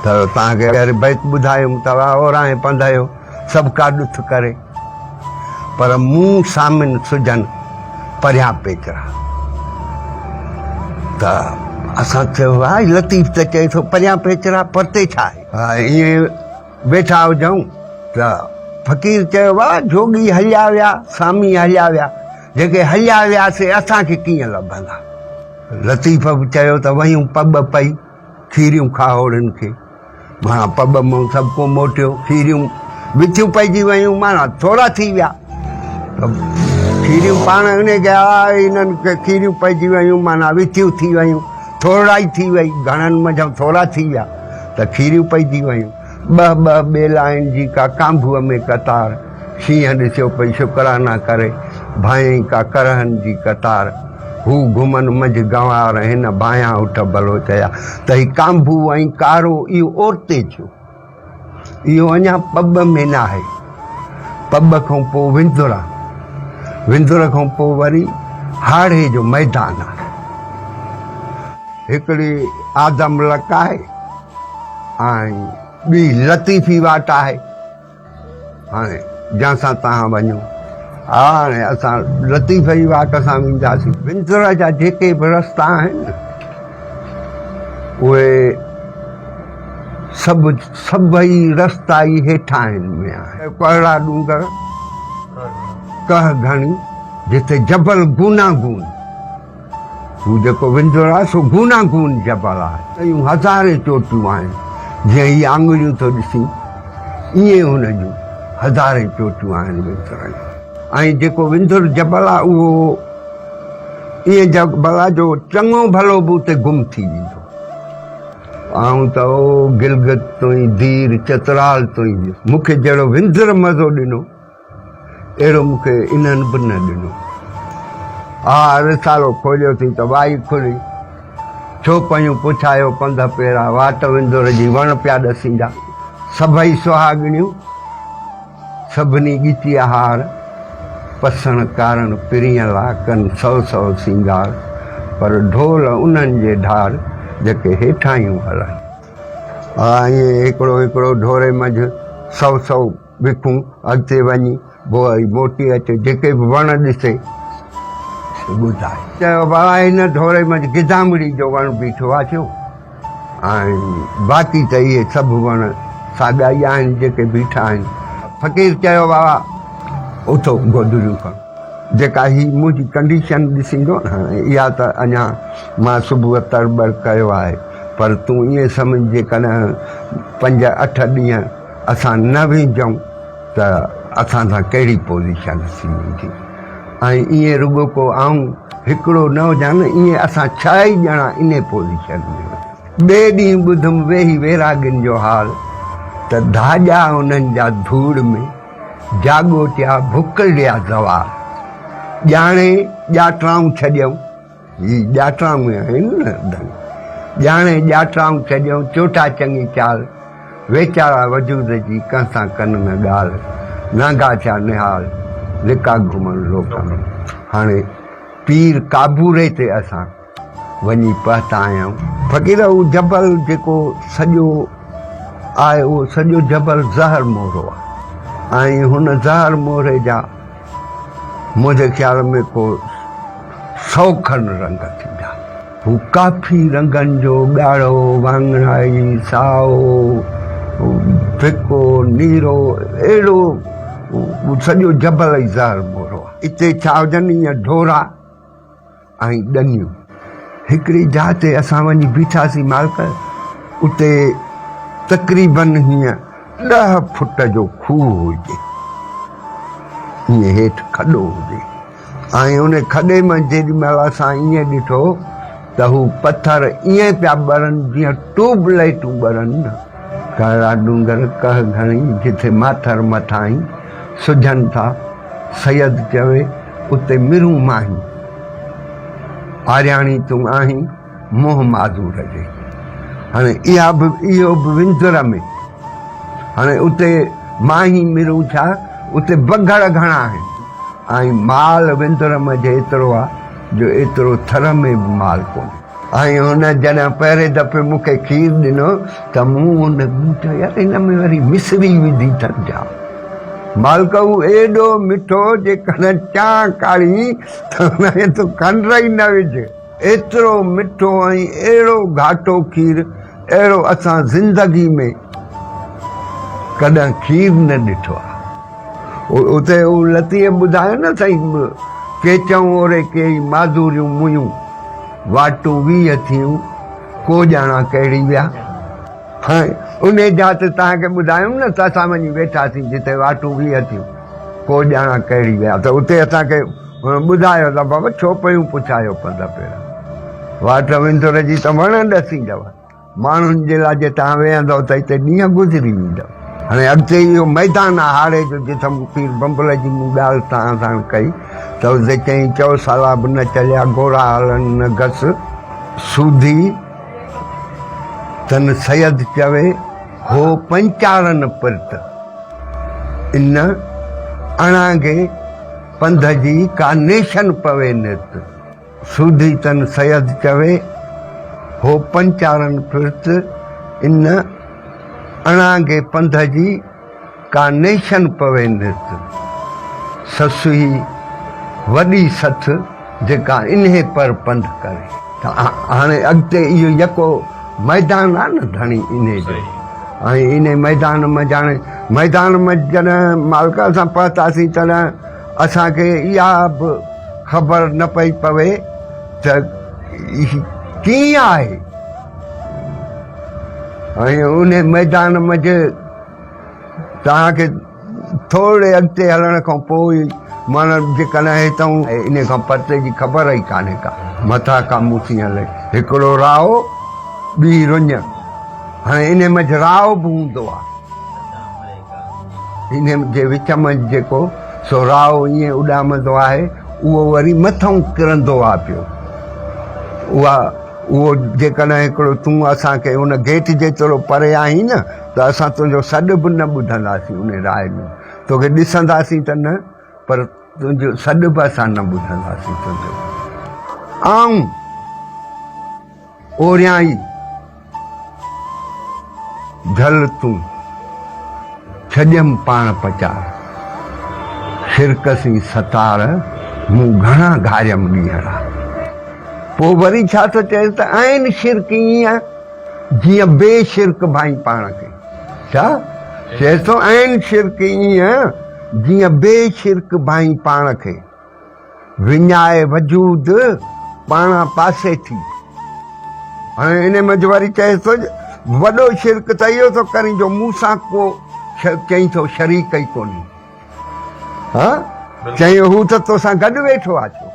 ته توهان کي اهڙي بيت ٻڌايم ته اورانهين پنڌ آهيو سڀ ڪا ڏٿ ڪري پر مون سامن سجهن پريان پيچرا ته اسان چيو واهه لطيف ته چئي ٿو پريان پيچرا پرتي ڇا آهي ائين ويٺا هجون ته فقير چيو واهه جوڳي هليا ويا سامي هليا ويا جيڪي هليا ويا سي اسان کي ڪيئن لڀندا لطيف به چيو ته ويون پٻ پئي کيريون کاهوڙين کي معنيٰ پٻ مون سڀ ڪو موٽيو کيريون وٿيون پئجي ويون معنيٰ ٿورا ٿي ويا ته کيريون پاڻ ان کي آء انهن کي کيريون پئجي ويون معنيٰ وٿيون ٿي ويون ٿورڙائي ٿي وئي گهڻن منجهان ٿورا ٿي ويا ته کيريون پئجي ويون ٻه ٻه ٻيلائن جي ڪا ڪانڀوء ۾ قطار شينهن ڏسيو پئي شڪرانا ڪري ڀانئين ڪا ڪرهن جي قطار هو گهمن منجهه گنوار هن ڀانئيان اٺ بلوچ جا ته هي ڪانڀو ۽ ڪارو اهو اورتي ٿيو. اهو اڃا پٻ ۾ ناهي. پٻ کان پوء وندر آ. وندر کان پوء وري هاڙهي جو ميدان آ. هڪڙي آدم لڪ آهي ۽ ٻي لطيفي واٽ آهي. هاڻي جنهن سان توهان وڃو. ها هاڻي اسان لطيف جي واٽ سان وينداسين. وندر جا جيڪي به رستا آهن نه اهي سڀ سڀئي رستا ئي هيٺاهين ۾ آهن. ڪهڙا ڏونگر ڪهه گهڻي جتي جبل گوناگون. هو جيڪو وندر آهي سو گوناگون جبل آهي. اهڙيون هزارين چوٽيون آهن، جيئن هي آڱريون ٿو ڏسين، ائين هن جون هزارين چوٽيون آهن وندر جون. ۽ جيڪو وندر جبل آهي اهو ائين جبل آهي جو چڱو ڀلو به اتي گم ٿي ويندو. آئون ته او گلگت تائين، دير چترال تائين ويس. مون کي جهڙو وندر مزو ڏنو. اهڙو مون کي انهن به نه ڏنو. آء رسالو کوليو ٿي ته وائي کلي. ڇو پيون پڇايو پنڌ پيرا، واٽ وندر جي وڻ پيا ڏسيندا. سڀئي سهاڳڻيون، سڀني ڳچيء هار، پسڻ ڪارڻ پرينء لا ڪن سئو سئو سينگار، پر ڍول انهن جي ڍار، جيڪي هيٺاهيون هلن. آء ائين هڪڙو هڪڙو ڍوري منجهه سئو سئو وکون اڳتي وڃي پوء وري موٽي اچي جيڪي به وڻ ڏسي سي ٻڌائي. چيو بابا هن ڍوري منجهه گدامڙي جو وڻ بيٺو آ ٿيو ۽ باقي ته اهي سڀ وڻ ساڳا ئي آهن جيڪي بيٺا آهن. فقير چيو بابا اٿو گودڙيون کڻو. جيڪا هي منهنجي ڪنڊيشن ڏسيندو نه اها ته اڃا مان صبح تڙٻڙ ڪيو آهي پر تون ائين سمجهه جيڪڏهن پنج اٺ ڏينهن اسان نه وينجهون ته اسان سان ڪهڙي پوزيشن ٿي ويندي ۽ ائين رڳو ڪو آئون هڪڙو نه هجان نه ائين اسان ڇهه ئي ڄڻا انهي پوزيشن ۾ هجون. ٻئي ڏينهن ٻڌم ويهي ويراڳين جو حال ته ڌاڄا انهن جا ڌوڙ ۾ جاڳوٽيا ڀڪلڙيا زوال ڄاڻي ڄاٽرائون ڇڏيائون. هي ڄاٽرائون آهن نه ڌڻي. ڄاڻي ڄاٽرائون ڇڏيائون چوٽا چڱي چال. ويچارا وجود جي ڪنهن سان ڪن نه ڳالهه. نانگا ٿيا نهال، لڪا گهمن لوڪ ۾. هاڻي پير قابوري تي اسان وڃي پهتا آهيون. فقير اهو جبل جيڪو سڄو آهي اهو سڄو جبل زهر مورو آهي ۽ هن زهر موري جا منهنجي خيال ۾ ڪو سئو کن رنگ ٿيندا. هو ڪافي رنگن جو ڳاڙهو، واڱڻائي، سائو، ڦڪو، نيرو اهڙو سڄو جبل ئي زهر مورو آهي. اتي ڇا هجن ايئن ڍورا ۽ ڏنيون. هڪڙي جاء تي اسان وڃي بيٺاسين مالڪ، اتي تقريباً هيئن ڏهه فٽ جو کوهه هجي، ائين هيٺ کڏو هجي ۽ ان کڏي مان جيڏي مهل اسان ائين ڏٺو ته هو پٿر ائين پيا ٻرن جيئن ٽيوب لائيٽون ٻرن نه. ڪهڙا ڏونگر ڪهه گهڻي، جٿي ماٿر مٿاهين سجهن ٿا، سيد چوي اتي مرون ماهين. آرياڻي تون آهين منهن معذور جي. هاڻي اها به اهو به وندر ۾. هاڻي اتي ماهين مرون ڇا اتي بگهڙ گهڻا آهن ۽ مال وندر منجهه ايترو آ جو ايترو ٿر ۾ به مال ڪونهي. ۽ هن جڏهن پهرين دفعي مون کي کير ڏنو ته مون ان مون چيو يار هن ۾ وري مصري وڌي اٿن ڇا؟ مالڪ هو ايڏو مٺو جيڪڏهن چانهه ڪاڙهين ته ان ۾ تون کنڊ ئي نه وجهه. ايترو مٺو ۽ اهڙو گهاٽو کير اهڙو اسان زندگي ۾ ڪڏهن کير نه ڏٺو آهي. اتي هو لطيف ٻڌايو نه سائين ڪيچئون اوري ڪيئي معذوريون ميون واٽون 20 ٿيون ڪو ڄاڻان ڪهڙي ويا. هاڻي انهي جاء تي توهان کي ٻڌايم نه ته اسان وڃي ويٺاسين جتي واٽون 20 ٿيون ڪو ڄاڻان ڪهڙي ويا ته اتي اسان کي هن ٻڌايو ته بابا ڇو پيون پڇايو پنڌ پيرا واٽ وندر جي ته وڻ ڏسيندؤ. ماڻهن جي لاء جي توهان ويهندؤ ته هتي ڏينهن گذري ويندؤ. هاڻي اڳتي اهو ميدان آهي هاڙهي جو جتي مون پير بنبل جي مون ڳالهه توهان ساڻ ڪئي ته اتي چيائين چؤ سالا به نه چليا گورا هلن نه گس سوڌي تن سيد چوي هو پنچارن پرت ان اڻانگي پنڌ جي ڪا نيشن پوي نرت. سوڌي تن سيد چوي، هو پنچارن ڦرت، ان اڻانگي پنڌ جي، ڪا نيشن پوي نرت. سسئي وڏي سٿ، جيڪا انهي پر پنڌ ڪري. ته هاڻي اڳتي اهو يڪو ميدان آهي نه ڌڻي انهي جو ۽ انهي ميدان منجهه هاڻي ميدان منجهه جڏهن مالڪ اسان پهتاسين تڏهن اسان کي اها به خبر نه پئي پوي ته ڪيئن آهي ۽ ان ميدان منجهه توهان کي ٿوري اڳتي هلڻ کان پوء ئي معنيٰ جيڪڏهن هتان ان کان پرتي جي خبر ئي ڪانهي ڪا مٿان کان مون سين هلي هڪڙو راهو ٻي رڃ هاڻي ان منجهه راهو به هوندو آهي انهيء جي وچ ۾ جيڪو سو راهو ائين اڏامندو آهي، اهو وري مٿئون ڪرندو آ پيو. اها اهو جيڪڏهن هڪڙو تون اسان کي ان گيٽ جيترو پري آهين نه ته اسان تنهنجو سڏ به نه ٻڌنداسين ان راهي ۾. توکي ڏسنداسين ته نه پر تنهنجو سڏ به اسان نه ٻڌنداسين تنهنجو. آئون اوريان ئي جھل تون، ڇڏيم پاڻ پچار. شرڪ سين ستار، مون گھڻا گھاريم ڏينهڙا. پوء وري ڇا ٿو چئيس ته عين شرڪ ائين جيئن بي شرڪ ڀائين پاڻ کي. ڇا چئيس ٿو عين شرڪ ائين جيئن بي شرڪ ڀائين پاڻ کي. وڃائي وجود پاڻان پاسي ٿي. هاڻي انهي منجهه وري چئيس ٿو وڏو شرڪ ته اهو ٿو ڪرين جو مون سان ڪو چئين ٿو شريڪ ئي ڪونهي. ها چئين هو ته توسان گڏ ويٺو آ ڇو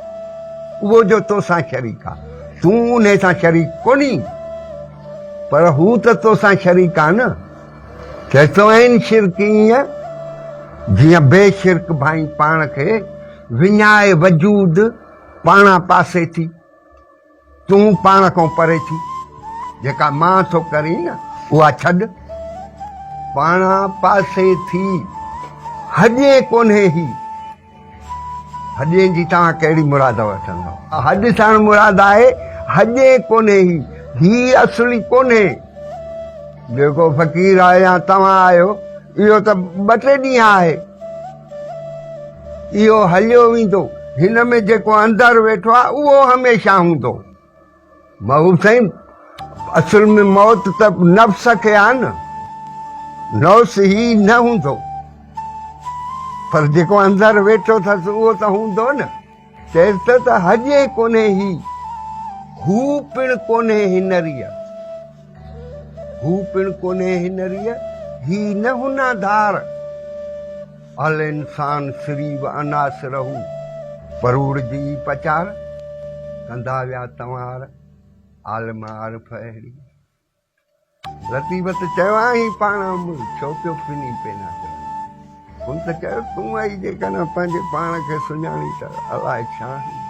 اهو جو توسان شريڪ آ تون انهي سان شريڪ ڪونهي پر هو ته توسان شريڪ آ نه. چئي ٿو عين شرڪ ائين جيئن بي شرڪ ڀائين پاڻ کي وڃائي وجود پاڻان پاسي ٿي تون پاڻ کان پري ٿي جيڪا مان ٿو ڪرين نه اها ڇڏ پاڻان پاسي ٿي هڄين ڪونهي هي هڏين جي توهان ڪهڙي مراد وٺندؤ؟ هڏ ساڻ مراد آهي هڏين ڪونهي هي، هي اصلي ڪونهي. جيڪو فقير آهي يا توهان آهيو، اهو ته ٻه ٽي ڏينهن آهي. اهو هليو ويندو. هن ۾ جيڪو اندر ويٺو آهي، اهو هميشه هوندو. محبوب سائين اصل ۾ موت ته نفس کي آ نه نفس هي نه هوندو پر جيڪو اندر ويٺو اٿس اهو ته هوندو نه چيس ته ته هڄي ڪونهي هي هو پڻ ڪونهي هنريء هو پڻ ڪونهي هنريء هي نه هنا ڌار الانسان سريب عناصره پروڙ جي پچار ڪندا ويا تنوار عالم عارف اهڙي لطيف ته چيو آهين پاڻ امر ڇو پيو پني پينا چوين هن ته چيو تون آئي جيڪڏهن پنهنجي پاڻ کي سڃاڻي ته الائي ڇا آهين.